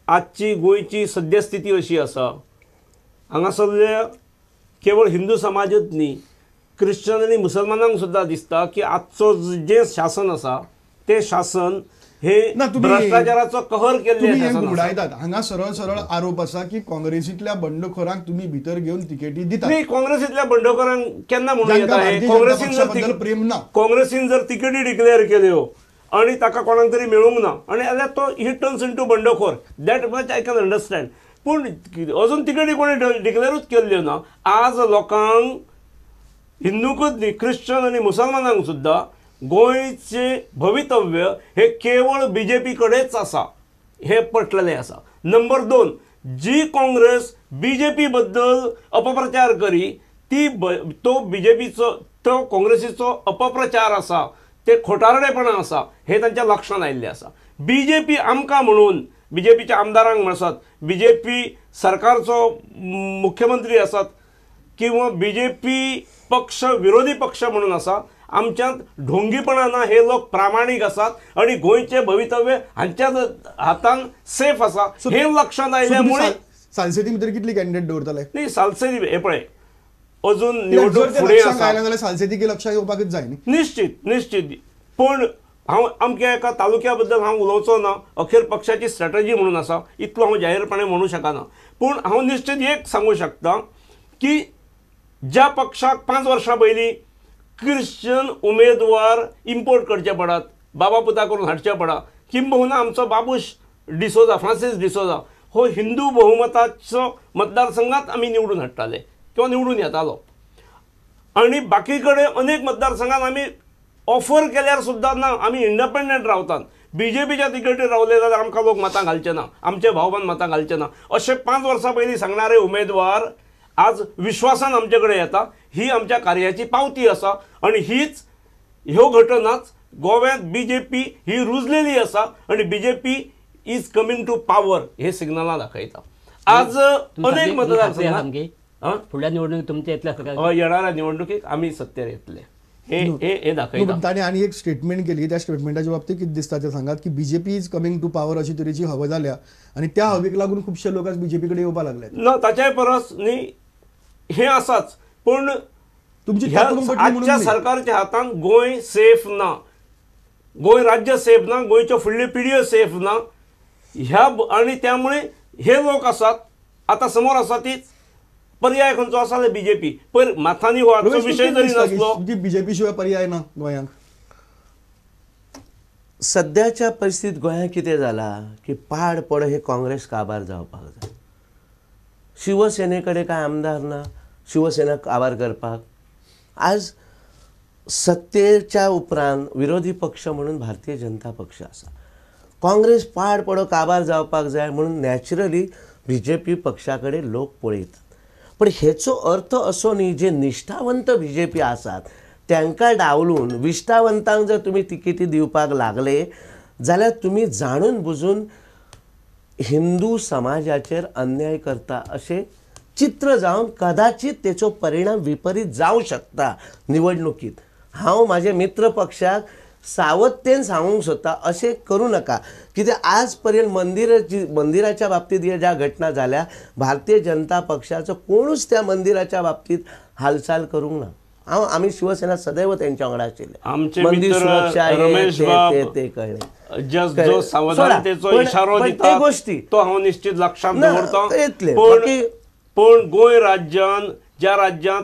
आजची गोंयची सद्यस्थिती अशी आसा, हांगासरले केवळ हिंदू समाजूच न्ही, क्रिश्चन आनी मुसलमानांक सुद्दां दिसता की आजचो जें शासन आसा तें शासन हे भ्रष्टाचाराचो कहर केल्लें. उडायतात हांगा सरळ सरळ आरोप आसा की काँग्रेसींतल्या बंडखोरांक तुमी भितर घेवन तिकेटी दितात. न्ही, काँग्रेसींतल्या बंडखोरांक केन्ना म्हणूं येता? काँग्रेसीन प्रेम ना, काँग्रेसीन जर तिकेटी डिक्लेअर केल्यो आनी ताका कोणाक तरी मेळूंक ना आनी जाल्यार तो ही टर्न्स इंटू बंडखोर, that much I can understand. पूण अजून तिकेटी कोणी डिक्लेरूच केल्ल्यो ना. आज लोकांक, हिंदूकूच न्ही, क्रिश्चन आनी मुसलमानांक सुद्दां गोंयचें भवितव्य हे केवळ बीजेपी कडेच आसा हें पटलेलें आसा. नंबर 2, जी काँग्रेस बीजेपी बद्दल अपप्रचार करी ती तो बीजेपीचो तो काँग्रेसीचो अपप्रचार आसा, ते खोटारडेपणां आसा हें तांच्या लक्षांत आयिल्लें आसा. बीजेपी आमकां म्हणून बीजेपीच्या आमदारांक म्हणसात, बीजेपी सरकारचो मुख्यमंत्री आसात किंवा बीजेपी पक्ष विरोधी पक्ष म्हणून आसा, आमच्यांत ढोंगीपणा ना, हे लोक प्रामाणीक आसात आनी गोंयचें भवितव्य हांच्या हातान सेफ आसा हें लक्षांत आयिल्ल्या. सालसेती भितर कितली कॅन्डिडेट दवरतले? न्ही, सालसेती हे पळय अजून निवडणूक फुडें आसा, जाल्यार सालसेती लक्षांत येवपाकच जाय न्ही. निश्चित निश्चित, पूण हांव अमक्या एका तालुक्या बद्दल हांव उलोवचो ना, अखेर पक्षाची स्ट्रॅटजी म्हणून आसा इतलो हांव जाहीरपणे म्हणू शकना. पूण हांव निश्चित एक सांगू शकता की ज्या पक्षाक 5 वर्सां पयलीं क्रिश्चन उमेदवार इम्पोर्ट करचे पडात, बाबा पुता करून हाडचे पडा, किंबहुना आमचो बाबूश डिसोजा, फ्रांसीस डिसोजा हो हिंदू बहुमताचो मतदारसंघात आमी निवडून हाडटाले किंवा निवडून येतालो आनी बाकी कडेन अनेक मतदारसंघात आमी ऑफर केल्यार सुद्दां ना, आमी इंडिपेंडंट रावतात. बीजेपीच्या तिकेटीर रावले जाल्यार आमकां लोक मतां घालचे ना, आमचे भावबंद मतां घालचे ना, अशें 5 वर्सां पयलीं सांगणारे उमेदवार आज विश्वासान आमचे कडेन येता. ही आमच्या कार्याची पावती आसा आनी हीच ह्यो घटनाच गोव्यांत बीजेपी ही रुजलेली आसा आनी BJP is coming to power हे सिग्नलां दाखयता. आज अनेक मतदारसंघात फुडल्या निवडणुकीत तुमचे येतले, येणाऱ्या निवडणुकीक आमी सत्तेर येतले हे दाखयता. ताणें आनी एक स्टेटमेंट केली, त्या स्टेटमेंटाच्या बाबतीत कितें दिसता तें सांगात की BJP is coming to power अशी तरेची हवा जाल्या आनी त्या हवेक लागून खुबशे लोक आज बीजेपी कडेन येवपाक लागले. ना, ताच्याय परस न्ही हें आसाच, पूण तुमची आजच्या सरकारच्या हातान गोंय सेफ ना, गोंय राज्य सेफ ना, गोंयच्यो फुडल्यो पिढयो सेफ ना ह्या, आनी त्यामुळे हे लोक आसात आतां समोर आसा तीच पर्याय खंयचो आसा जाल्यार बीजेपी. पयर माथानी हो आजचो विशय जरी नासलो, बीजेपी शिवाय पर्याय ना गोंयांक. सद्याच्या परिस्थितीत गोंयांत कितें जालां की पाड पड हे काँग्रेस काबार जावपाक जाय. शिवसेने कडेन कांय आमदार ना, शिवसेना काबार करपाक. आज सत्तेच्या उपरांत विरोधी पक्ष म्हणून भारतीय जनता पक्ष आसा. काँग्रेस पाड पडो काबार जावपाक जाय म्हणून नॅचरली बीजेपी पक्षा कडेन लोक पळयतात. पण हेचो अर्थ असो न्ही जे निष्ठावंत बीजेपी आसात तांकां डावलून विश्ठावंतांक जर तुमी तिकेटी दिवपाक लागले जाल्यार तुमी जाणून बुजून हिंदू समाजाचेर अन्याय करता अशें चित्र जावन कदाचित तेचो परिणाम विपरीत जावं शकता निवडणुकीत. हांव म्हाजे मित्र पक्षाक सावधतेन सांगूंक सोदता अशें करूं नाका, कित्याक आज पर्यंत मंदिराच्या बाबतींत ज्या घटना जाल्या भारतीय जनता पक्षाचो कोणूच त्या मंदिराच्या बाबतींत हालचाल करूंक ना. हांव आमी शिवसेना सदैव तेंच्या वांगडा आशिल्ले, मंदिर सुरक्षा ते कळ्ळें, जो सावधानतेचो इशारो दिता गोष्टी तो हांव निश्चित लक्षांत दवरता. येतले, पण गोंय राज्यान ज्या राज्यांत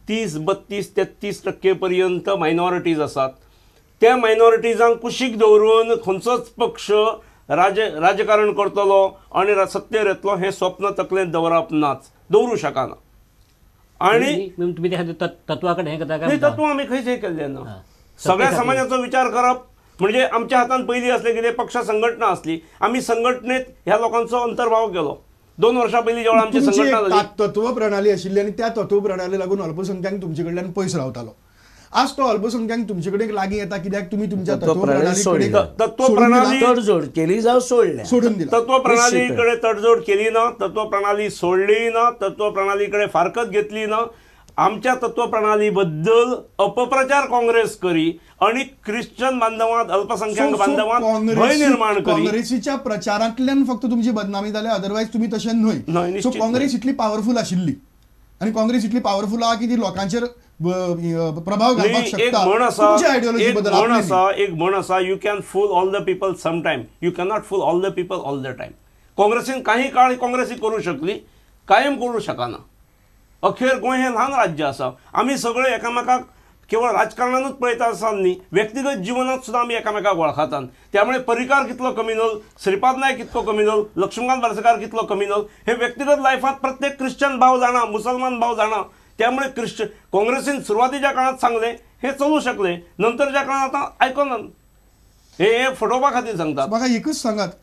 30, 32, 33% पर्यंत मायनॉरिटीज आसात त्या मायनॉरिटीजांक कुशीक दवरून खंयचोच पक्ष राजकारण करतलो आनी सत्तेर येतलो हें स्वप्न तकलेंत दवरप नाच, दवरूं शकना. आनी तुमी तत्वा कडेन हें करता काय? तत्व आमी खंयच हें केल्लें ना. सगळ्या समाजाचो विचार करप म्हणजे आमच्या हातान पयलीं आसलें कितें पक्ष संघटना आसली, आमी संघटनेत ह्या लोकांचो अंतर्भाव केलो. 2 वर्सां पयलीं जेवळ आमची संघटना जाली, तत्व प्रणाली आशिल्ली आनी त्या तत्व प्रणाली लागून अल्पसंख्याक तुमचे कडल्यान पयस रावतालो. आज तो अल्पसंख्याक तुमचे कडेन लागीं येता कित्याक तुमी तुमच्या तत्वप्रणाली तडजोड केली जावं सोडल्या, सोडून दिली. तत्वप्रणाली कडेन तडजोड केली ना, तत्वप्रणाली सोडली ना, तत्वप्रणाली कडेन फारकत घेतली ना. आमच्या तत्वप्रणाली बद्दल अपप्रचार काँग्रेस करी आणि ख्रिश्चन बांधवांत अल्पसंख्याक बांधवांत भंय निर्माण करी. काँग्रेसीच्या प्रचारांतल्यान फक्त तुमची बदनामी जाल्या, अदरवायज तुमी तशें न्हय. सो काँग्रेस इतली पावरफूल आशिल्ली आनी काँग्रेस इतली पावरफूल आहा की ती लोकांचेर प्रभाव घालपाक शकता. एक म्हण आसा, you can fool all the people sometime, you cannot fool all the people all the time. काँग्रेसीन काही काळ काँग्रेसी करूं शकली, कायम करूं शकना. अखेर गोंय हें ल्हान राज्य आसा, आमी सगळे एकामेकाक केवळ राजकारणानूच पळयता आसा न्ही, व्यक्तिगत जिवनात सुद्दां आमी एकामेकाक वळखतात. त्यामुळे परिकार कितलो कमिनल, श्रीपाद नायक कितलो कमिनल, लक्ष्मीकांत बार्सेकार कितलो कमिनल, हे व्यक्तिगत लायफांत प्रत्येक ख्रिश्चन भाव जाणा, मुसलमान भाव जाणा. त्यामुळे ख्रिश्चन काँग्रेसीन सुरवातीच्या काळात सांगलें हे चलू शकले, नंतरच्या काळात आतां आयकना. हे फटोवपा खातीर सांगतात. म्हाका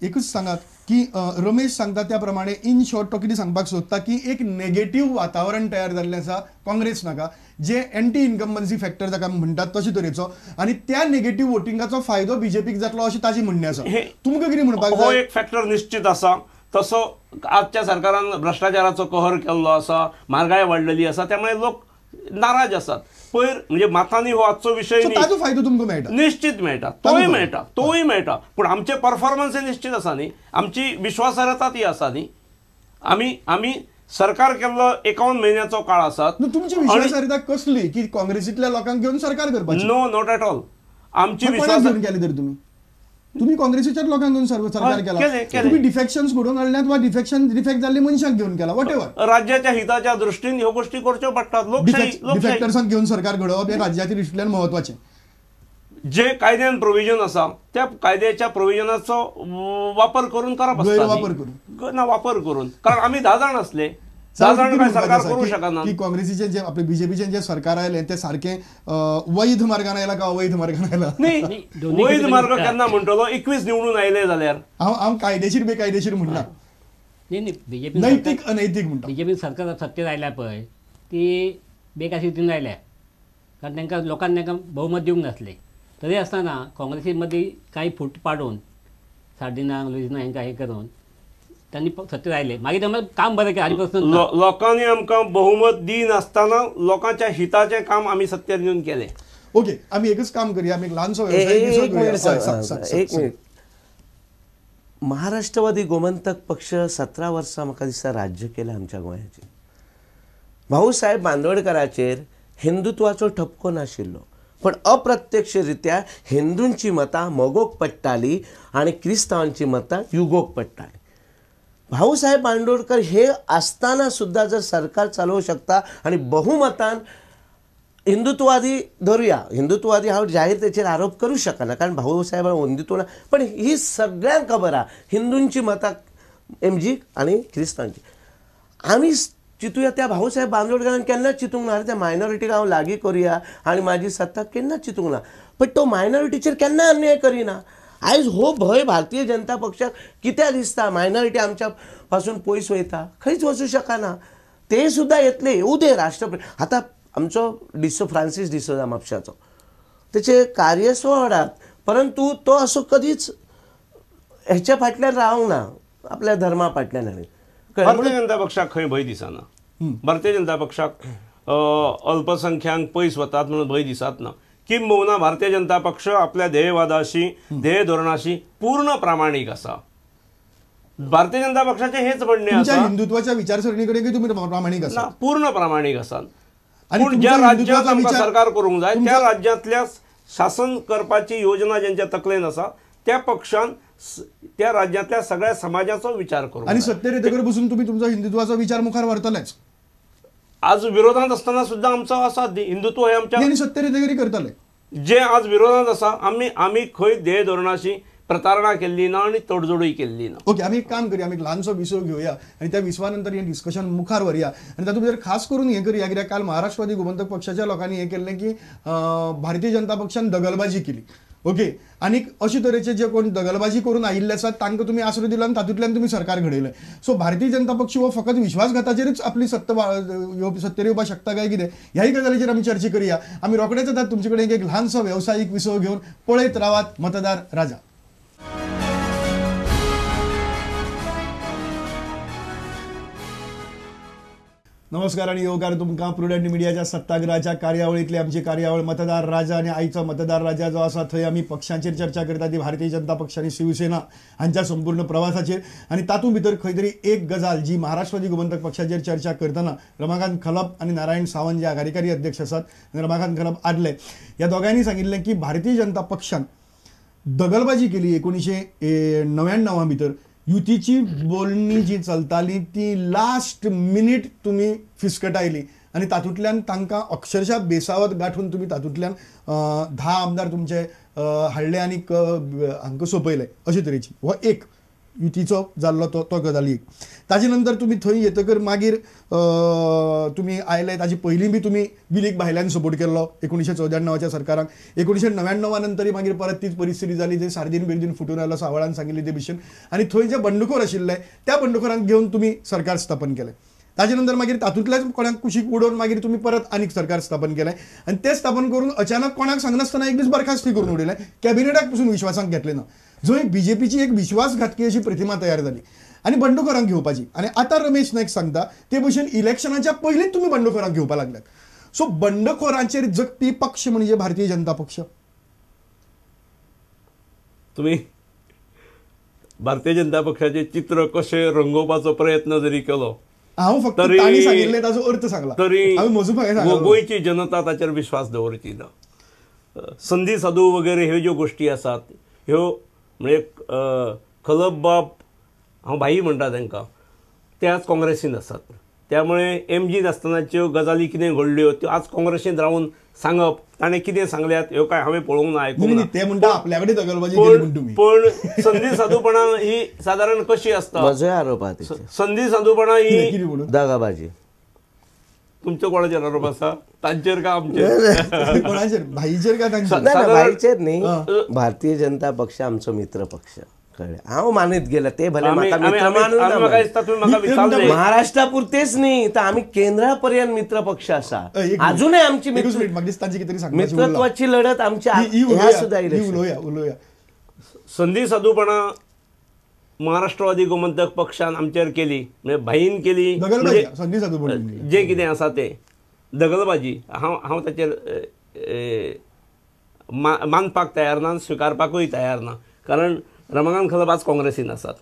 एकूच सांगात की रमेश सांगता त्या प्रमाणे इन शॉर्ट तो कितें सांगपाक सोदता की एक नेगेटीव वातावरण तयार जाल्लें आसा काँग्रेस नाका, जे एंटी इन्कम्बन्सी फॅक्टर जाका म्हणटात तशे तरेचो, आनी त्या नेगेटीव वोटिंगाचो फायदो बीजेपीक जातलो अशें ताजें म्हणणें आसा. तुमकां कितें म्हणपाक जाय? हो एक फॅक्टर निश्चित आसा. तसो आजच्या सरकारान भ्रश्टाचाराचो कहर केल्लो आसा, म्हारगाय वाडलेली आसा, त्यामुळे लोक नाराज आसात. पयर म्हणजे माथांनी हो आजचो विशय न्ही, ताजो फायदो तुमकां मेळटा, निश्चित मेळटा, तोय मेळटा, पूण आमचे परफॉर्मन्स निश्चित आसा न्ही, आमची विश्वासार्हता ती आसा न्ही. आमी सरकार केल्लो 51 म्हयन्याचो काळ आसा. तुमची विश्वासार्हता कसली की काँग्रेसींतल्या लोकांक घेवन सरकार करपाची? No, not at all. आमची विश्वास केली तर तुम्ही काँग्रेसीच्याच लोकांक घेवन सरकार केला, तुम्ही डिफेक्शन्स घडोवन हाडल्यात वा डिफेक्ट जाल्ले मनशांक घेवन केला, what ever. राज्याच्या हिताच्या दृष्टीन ह्यो गोष्टी करच्यो पडटात. डिफेक्टर्सांक घेवन सरकार घडोवप हें राज्याच्या दृश्टींतल्यान म्हत्वाचें. जे कायद्यान प्रोविजन आसा त्या कायद्याच्या प्रोविजनाचो वापर करून करप आसता, गैरवापर करून ना, वापर करून, कारण आमी 10 जाण आसले, 10 जाण काय सरकार करू शकना. की काँग्रेसीचे जे आपले बीजेपीचे जे सरकार आयले ते सारखे वैध मार्गान आयला का अवैध मार्गान आयला? न्ही, वैध मार्ग केन्ना म्हणटलो? 21 निवडून आयले जाल्यार हांव कायदेशीर बेकायदेशीर म्हणना, बीजेपी नैतीक अनैतीक म्हणटा. बीजेपी सरकार सत्तेर आयल्या पळय ती बेकायदेशीर आयल्या, कारण तांकां लोकांनी तांकां बहुमत दिवंक नासलें. तरी आसतना काँग्रेसी मदीं कांय फूट पाडून सार्डिनांक लुइजिना हांकां हें करून तांणी सत्तेर आयले. मागीर तांकां काम बरें केलें आनी प्रस्न लोकांनी आमकां बहुमत दिनासतना लोकांच्या हिताचें काम आमी सत्तेर येवन केलें. ओके, आमी एकच काम करूया, आमी एक ल्हानसो एक मिनिट. महाराष्ट्रवादी गोमंतक पक्ष 17 वर्सां म्हाका दिसता राज्य केलें आमच्या गोंयाचेर. भाऊसाहेब बांदोडकराचेर हिंदुत्वाचो ठपको नाशिल्लो, पण अप्रत्यक्षरित्या हिंदूंची मतां मगोक पडटाली आनी क्रिस्तांवांची मतां युगोक पडटाली. भाऊसाहेब बांदोडकर हे आसताना सुद्दां जर सरकार चालोवंक शकता आनी बहुमतान हिंदुत्ववादी धरुया, हिंदुत्ववादी हांव जाहीर तेचेर आरोप करूं शकना कारण भाऊसाहेब हिंदुत्व ना, पण ही सगळ्यांक खबर आहा हिंदूंची मतां एमजी आनी क्रिस्तांची. आमी चिंतुया त्या भाऊसाहेब बांदोडकरान केन्नाच चिंतूंक ना, त्या मायनॉरिटीक हांव लागीं करुया आनी म्हाजी सत्ता केन्नाच चिंतूंक ना, पण तो मायनॉरिटीचेर केन्ना अन्याय करिना. आयज हो भंय भारतीय जनता पक्षाक कित्याक दिसता? मायनॉरिटी आमच्या पासून पयस वयता, खंयच वचूं शकना. ते सुद्दां येतले, येवं दे राष्ट्रपती. आतां आमचो फ्रांसीस डिसोजा म्हापशाचो तेचे कार्यस्वडात, परंतु तो असो कधीच हेच्या फाटल्यान रावंक ना, आपल्या धर्मा फाटल्यान. आनी भारतीय जनता पक्षाक खंय भंय दिसना, भारतीय जनता पक्षाक अल्पसंख्याक पयस वतात म्हणून भंय दिसत ना. किंबहुना भारतीय जनता पक्ष आपल्या ध्येयवादाशी ध्येय धोरणाशी पूर्ण प्रामाणीक आसा. भारतीय जनता पक्षाचे हेच म्हणणें आसा, हिंदुत्वाच्या विचारसरणी कडेन तुमी प्रामाणीक आसा, पूर्ण प्रामाणीक आसात. पूण ज्या राज्यात आमकां सरकार करूंक जाय त्या राज्यांतल्या शासन करपाची योजना ज्यांच्या तकलेन आसा त्या पक्षान त्या राज्यांतल्या सगळ्या समाजाचो विचार करूंक. आनी सत्तेर येतकर बसून तुमी तुमचो हिंदुत्वाचो विचार मुखार व्हरतलेच. आज विरोधांत आसतना सुद्दां आमचो आसा हिंदुत्व हे आमच्या सत्तेर येतकरी करतले. जे आज विरोधांत आसा आमी आमी खंय ध्येय धोरणाशी प्रतारणा केल्ली ना आनी तडजोडूय केल्ली ना. ओके, आमी एक काम करूया, आमी एक ल्हानसो विसव घेवया आनी त्या विसवा नंतर हें डिस्कशन मुखार व्हरया आनी तातूंत भितर खास करून हें करूया कित्याक काल महाराष्ट्रवादी गोमंतक पक्षाच्या लोकांनी हें केल्लें की भारतीय जनता पक्षान दगलबाजी केली. ओके, आनी अशे तरेचे जे कोण दगलबाजी करून आयिल्ले आसात तांकां तुमी आसरो दिलो आनी तातूंतल्यान तुमी सरकार घडयलें. सो भारतीय जनता पक्ष हो फकत विश्वासघाताचेरूच आपली सत्ता सत्तेर येवपाक शकता काय कितें ह्याय गजालीचेर आमी चर्चा करूया. आमी रोखडेच येतात तुमचे कडेन एक ल्हानसो वेवसायीक विसव घेवन. पळयत रावात मतदार राजा. नमस्कार आणि येवकार तुमकां प्रुडंट मिडियाच्या सत्ताग्रहाच्या कार्यावळींतली आमची कार्यावळ मतदार राजा. आनी आयचो मतदार राजा जो आसा थंय आमी पक्षांचेर चर्चा करता ती भारतीय जनता पक्ष आनी शिवसेना हांच्या संपूर्ण प्रवासाचेर. आनी तातूंत भितर खंय तरी एक गजाल जी महाराष्ट्रवादी गोमंतक पक्षाचेर चर्चा करतना रमाकांत खलप आनी नारायण सावंत जे आघाडीकारी अध्यक्ष आसात आनी रमाकांत खलप आदले ह्या दोगांयनी सांगिल्लें की भारतीय जनता पक्षान दगलबाजी केली 1999 भितर. युतीची बोलणी जी चलताली ती लास्ट मिनीट तुमी फिसकटायली आनी तातूंतल्यान तांकां अक्षरशः बेसावत गांठून तुमी तातूंतल्यान 10 आमदार तुमचे हाडले आनी हांकां सोंपयले अशे तरेची हो एक युतीचो जाल्लो तो गजाली एक. ताजे नंतर तुमी थंय येतकर मागीर तुमी आयले ताजे पयलीं बी तुमी विलीक भायल्यान सपोर्ट केल्लो 1994च्या सरकाराक. 1999 नंतरय मागीर परत तीच परिस्थिती जाली जे सार्दीन बिर्दीन फुटून आयलो सावळान सांगिल्लें ते भशेन आनी थंय जे बंडखोर आशिल्ले त्या बंडखोरांक घेवन तुमी सरकार स्थापन केलें. ताजे नंतर मागीर तातूंतल्याच कोणाक कुशीक उडोवन मागीर तुमी परत आनीक सरकार स्थापन केलें आनी तें स्थापन करून अचानक कोणाक सांगनासतना एक दीस बरखास्ती करून उडयलें, कॅबिनेटाक पसून विश्वासाक घेतलें ना, जंय बीजेपीची एक विश्वासघातकी अशी प्रतिमा तयार जाली आनी बंडखोरांक घेवपाची. आनी आतां रमेश नायक सांगता ते भशेन इलेक्शनाच्या पयलींच तुमी बंडखोरांक घेवपाक लागल्यात. सो बंडखोरांचेर जगपी पक्ष म्हणजे भारतीय जनता पक्ष. तुमी भारतीय जनता पक्षाचें चित्र कशें रंगोवपाचो प्रयत्न जरी केलो, हांव फक्त तांणी सांगिल्लें ताजो अर्थ सांगला तरी हांवें गोंयची जनता ताचेर विश्वास दवरची ना. संदी साधू वगैरे ह्यो ज्यो गोश्टी आसात ह्यो म्हणजे खलप बाब हांव भाई म्हणटा तांकां, ते आज काँग्रेसीन आसात. त्यामुळे एमजीन आसतनाच्यो गजाली कितें घडल्यो त्यो आज काँग्रेसीन रावन सांगप, ताणें कितें सांगल्यात ह्यो काय हांवें पळोवंक ना, आयकूंक ना. ते म्हणटा आपल्या कडेन दगलबाजी केली म्हूण तुमी. पण संदी साधूपणा ही सादारण कशी आसता, म्हजोय आरोप आहा. संदी साधूपणा ही दगाबाजी. तुमचो कोणाचेर आरोप आसा, तांचेर काय आमचेर? कोणाचेर, भाईचेर काय तांचेर? ना भाईचेर न्ही, भारतीय जनता पक्ष आमचो मित्र पक्ष, कळ्ळें. हांव मानीत गेला ते भले म्हाका मित्र मानून महाराष्ट्रा पुरतेच न्ही तर आमी केंद्रा पर्यंत मित्र पक्ष आसा. अजूनय आमची मित्रत्वाची लढत आमच्या ह्या सुद्धा उलोवया. संदी साधूपणा महाराष्ट्रवादी गोमंतक पक्षान आमचेर केली, म्हणजे भाईन केली, संदी साधूपणा जे कितें आसा तें दगलबाजी. हांव ताचेर मानपाक तयार ना, स्विकारपाकूय तयार ना, कारण रमाकांत खलप आज काँग्रेसीन आसात.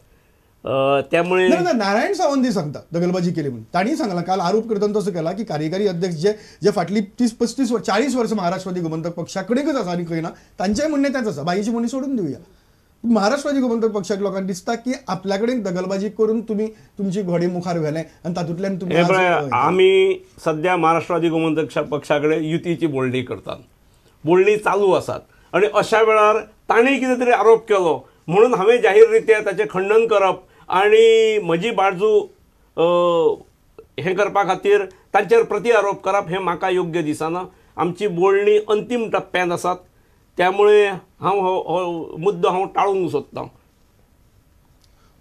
त्यामुळे नारायण सावंत सांगता दगलबाजी केली म्हणून. तांणी सांगला काल आरोप करतना तसो केला की कार्यकारी अध्यक्ष जे जे फाटली 30 35 40 वर्सां महाराष्ट्रवादी गोमंतक पक्षाकडेनच आसा आनी खंय ना, तांचेय म्हणणें तेंच आसा. बाईची म्हणणी सोडून दिवया. महाराष्ट्रवादी गोमंतक पक्षाक लोकांक दिसता की आपल्या कडेन दगलबाजी करून तुमी तुमची घोडे मुखार व्हेलें आनी तातूंतल्यान तुमी. आमी सद्या महाराष्ट्रवादी गोमंतक पक्षा कडेन युतीची बोलणी करतात, बोलणी चालू आसात आनी अशा वेळार तांणी कितें तरी आरोप केलो म्हणून हांवें जाहीर रित्या ताचें खंडन करप आनी म्हजी बाजू हें करपा खातीर तांचेर प्रति आरोप करप हें म्हाका योग्य दिसना. आमची बोलणी अंतीम टप्प्यांत आसात, त्यामुळे हांव हो मुद्दो हांव टाळूंक सोदतां.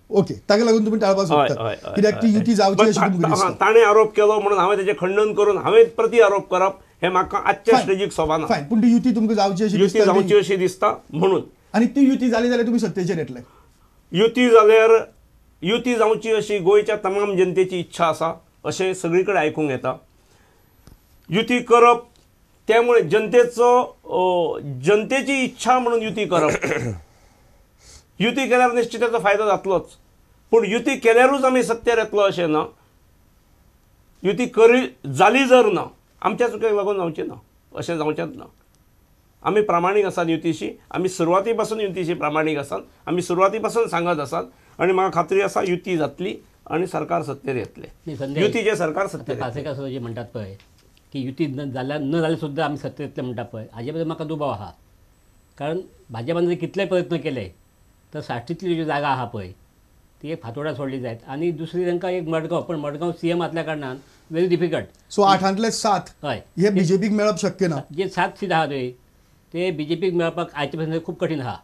ओके, ताका लागून तुमी टाळपाक सोदतात कित्याक ती युती जावची अशें तुमकां दिसता. ताणें आरोप केलो म्हणून हांवें ताचें खंडन करून हांवें प्रति आरोप करप हें म्हाका आजच्या स्टेजीक सोबाना. फायन, पूण ती युती तुमकां जावची अशी युती जावची अशी दिसता म्हणून. आनी ती युती जाली जाल्यार तुमी सत्तेचेर येतले. युती जाल्यार युती जावची अशी गोंयच्या तमाम जनतेची इच्छा आसा अशें सगळी कडेन आयकूंक येता. युती करप त्यामुळे जनतेचो जनतेची इच्छा म्हणून युती करप, युती केल्यार निश्चित ताचो फायदो जातलोच, पूण युती केल्यारूच आमी सत्तेर येतलो अशें ना. युती करी जाली जर ना आमच्या चुकेक लागून जावची ना, अशें जावचेंच ना. आमी प्रामाणीक आसात युतीशी, आमी सुरवाती पासून युतीशी प्रामाणीक आसात, आमी सुरवाती पासून सांगत आसात आनी म्हाका खात्री आसा युती जातली आनी सरकार सत्तेर येतलें. युतीचें सरकार सत्तेर. पालसेकार जे म्हणटात पळय की युती न जाल्यार न जाल्यार सुद्दां आमी सत्तेर येतले म्हणटा पळय, हाजे बद्दल म्हाका दुबाव आहा. कारण भाजपान जर कितले प्रयत्न केले तर साश्टींतली ज्यो जागा आहा पळय ती एक फातोडा सोडली जायत आनी दुसरी तांकां एक मडगांव, पण मडगांव सीएम आसल्या कारणान व्हेरी डिफिकल्ट. सो 8ांतले 7 हय हे बीजेपीक मेळप शक्य ना. जे 7 सीट आहा थंय ते बीजेपीक मेळपाक आयचे पर्यंत खूब कठीण आहा.